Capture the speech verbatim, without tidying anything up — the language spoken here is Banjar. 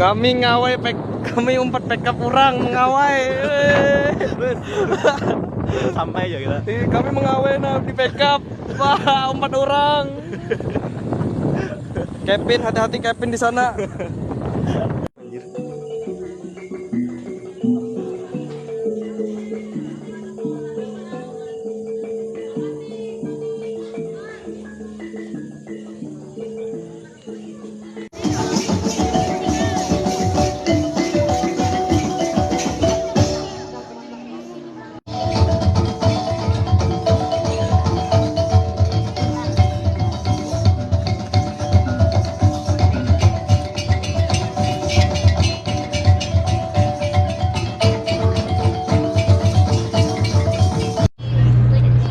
Kami ngawai pek, kami umpat pick up orang mengawai. Sampai aja kita. Ih, kami mengawai nah di pick up. Wah, empat orang. Kevin, hati-hati Kevin di sana.